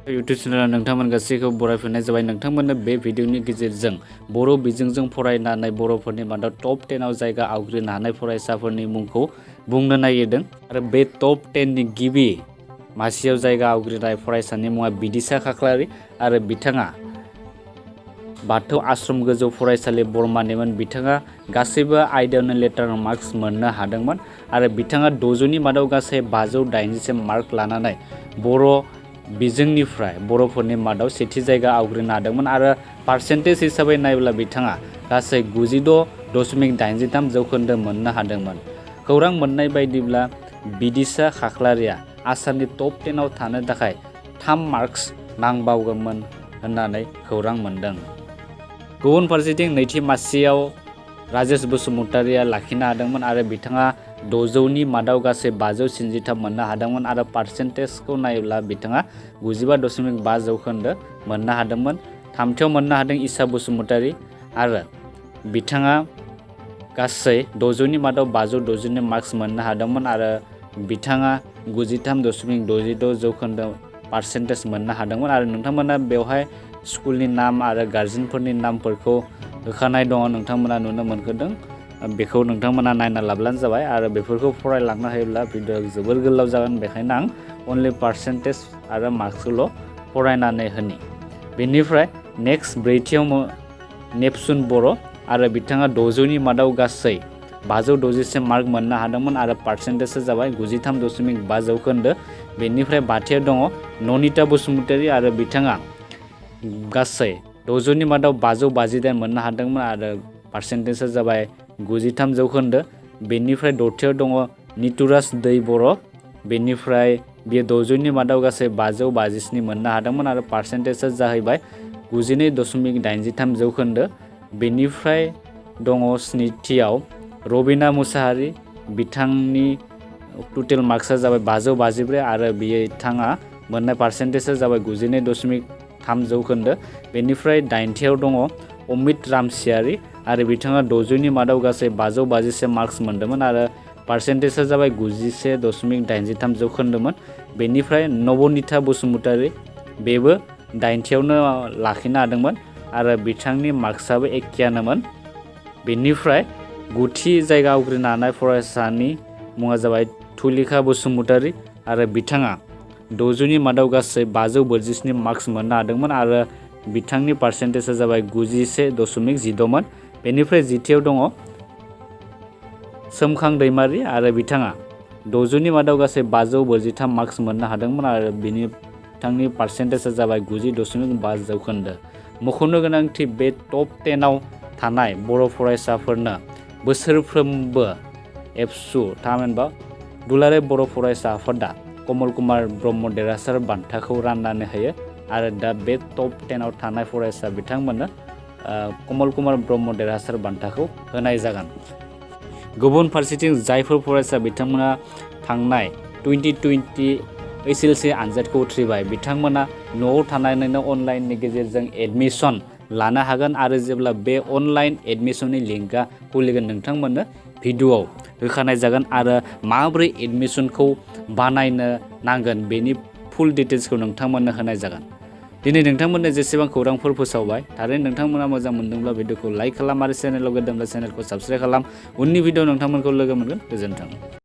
YouTube चेनेलाव नोंथांमोन गासैखौ बरायफिननाय जाबाय। नोंथांमोननो बे भिडिअनि गेजेरजों बर' बिजोंजों फरायनानै बर'फोरनि मादाव टप 10आव जायगा आवग्रिनो हानाय फरायसाफोरनि मुंखौ बुंनो नागिरदों आरो बे टप 10नि गिबि मासियाव जायगा आवग्रिनाय फरायसानि मुङा बिदिसा खाख्लारि आरो बिथाङा बाथौ आश्रम गोजौ फरायसालि बरमानिमोन। बिथाङा गासैबो आयदायावनो लेटार मार्क्स मोननो हादोंमोन आरो बिथाङा 600नि मादाव गासै 580 मार्क लानानै बर' बिजोंनिफ्राय बर'फोरनि मादाव सेथि जायगा आवग्रिनो हादोंमोन आरो पार्सेन्टेज हिसाबै नायोब्ला बिथाङा गासै 96.83 जौखोन्दो मोननो हादोंमोन। खौरां मोननाय बायदिब्ला बिदिसा खाख्लारिया आसामनि टप 10आव थानो थाखाय 3 मार्क्स नांबावगौमोन होननानै खौरां मोनदों। गुबुन फारसेथिं नैथि मासियाव राजेश बसुमतारिया लाखिनो हादोंमोन आरो बिथाङा 600नि मादाव गासै 593 मोननो हादोंमोन आरो पार्सेन्टेजखौ नायोब्ला बिथाङा 95.5 जौखोन्दो मोननो हादोंमोन। थामथियाव मोननो हादों इसा बसुमतारि आरो बिथाङा गासै 600नि मादाव 562 मार्क्स मोननो हादोंमोन आरो बिथाङा 93.66 जौखोन्दो पार्सेन्टेज मोननो हादोंमोन आरो नोंथांमोना बेवहाय स्कुलनि नाम आरो गार्जेनफोरनि नामफोरखौ होखानाय दङ, नोंथांमोना नुनो मोनगोन। बेखौ नोंथांमोना नायना लाब्लानो जाबाय आरो बेफोरखौ फरायलांनो हायोब्ला भिडिअ जोबोर गोलाव जागोन, बेखायनो आं अनलि पार्सेन्टेज आरो मार्क्सखौल' फरायनानै होनि। बेनिफ्राय नेक्स्ट ब्रैथियाव नेपसुन बर' आरो बिथाङा 600नि मादाव गासै 566 मार्क मोननो हादोंमोन आरो पार्सेन्टेजआ जाबाय 93.5 जौखोन्दो। बेनिफ्राय बाथियाव दङ ननिता बसुमतारि आरो बिथाङा गासै 600नि मादाव 558 मोननो हादोंमोन आरो पार्सेन्टेजआ जाबाय 93 जौखोन्दो। बेनिफ्राय दथियाव दङ नितुराज दै बर', बेनिफ्राय बियो 600नि मादाव गासै 557 मोननो हादोंमोन आरो पार्सेन्टेजआ जाहैबाय 92.83 जौखोन्दो। बेनिफ्राय दङ स्निथियाव रबिना मुसाहारि, बिथांनि टटेल मार्क्सआ जाबाय 554 आरो बिथाङा मोननाय पार्सेन्टेजआ जाबाय 92.3 जौखोन्दो। बेनिफ्राय दाइनथियाव दङ अमित रामसियारि आरो बिथाङा 600नि मादाव गासै 551 मार्क्स मोनदोंमोन आरो पार्सेन्टेजआ जाबाय 91.83 जौखोन्दोमोन। बेनिफ्राय नबनिता बसुमतारि, बेबो दाइनथियावनो लाखिनो हादोंमोन आरो बिथांनि मार्क्सआबो एखेयानोमोन। बेनिफ्राय गुथि जायगा आवग्रिनो हानाय फरायसानि मुङा जाबाय थुलिखा बसुमतारि आरो बिथाङा 600नि मादाव गासै 547 मार्क्स मोननो हादोंमोन आरो बिथांनि पार्सेन्टेजआ जाबाय 91.16मोन। बेनिफ्राय जिथियाव दङ सोमखां दैमारि आरो बिथाङा 600नि मादाव गासै 543 मार्क्स मोननो हादोंमोन आरो बिथांनि पार्सेन्टेजआ जाबाय 90.5 जौखोन्दो। मख'नो गोनांथि बे टप 10आव थानाय बर' फरायसाफोरनो बोसोरफ्रोमबो एबसु थामहिनबा दुलाराय बर' फरायसा आफादा कमल कुमार ब्रह्म देरहासार बान्थाखौ राननानै होयो आरो दा बे टप 10आव थानाय फरायसा बिथांमोननो कमल कुमार ब्रह्म देरहासार बान्थाखौ होनाय जागोन। गुबुन फारसेथिं जायफोर फरायसा बिथांमोना थांनाय 2020 HSLC आनजादखौ उथ्रिबाय, बिथांमोना न'आव थानानैनो अनलाइननि गेजेरजों एडमिसन लानो हागोन आरो जेब्ला बे अनलाइन एडमिसननि लिंकआ खुलिगोन नोंथांमोननो भिडिअआव होखानाय जागोन आरो माबोरै एडमिसनखौ बानायनो नांगोन बेनि फुल डिटेल्सखौ नोंथांमोननो होनाय जागोन। दिनै नोंथांमोननो जेसेबां खौरांफोर फोसावबाय, थारैनो नोंथांमोना मोजां मोनदोंब्ला भिडिअखौ लाइक खालाम आरो चेनेलाव गोदानब्ला चेनेलखौ साबस्क्राइब खालाम। उननि भिडिअ नोंथांमोनखौ लोगो मोनगोन। गोजोन्थों।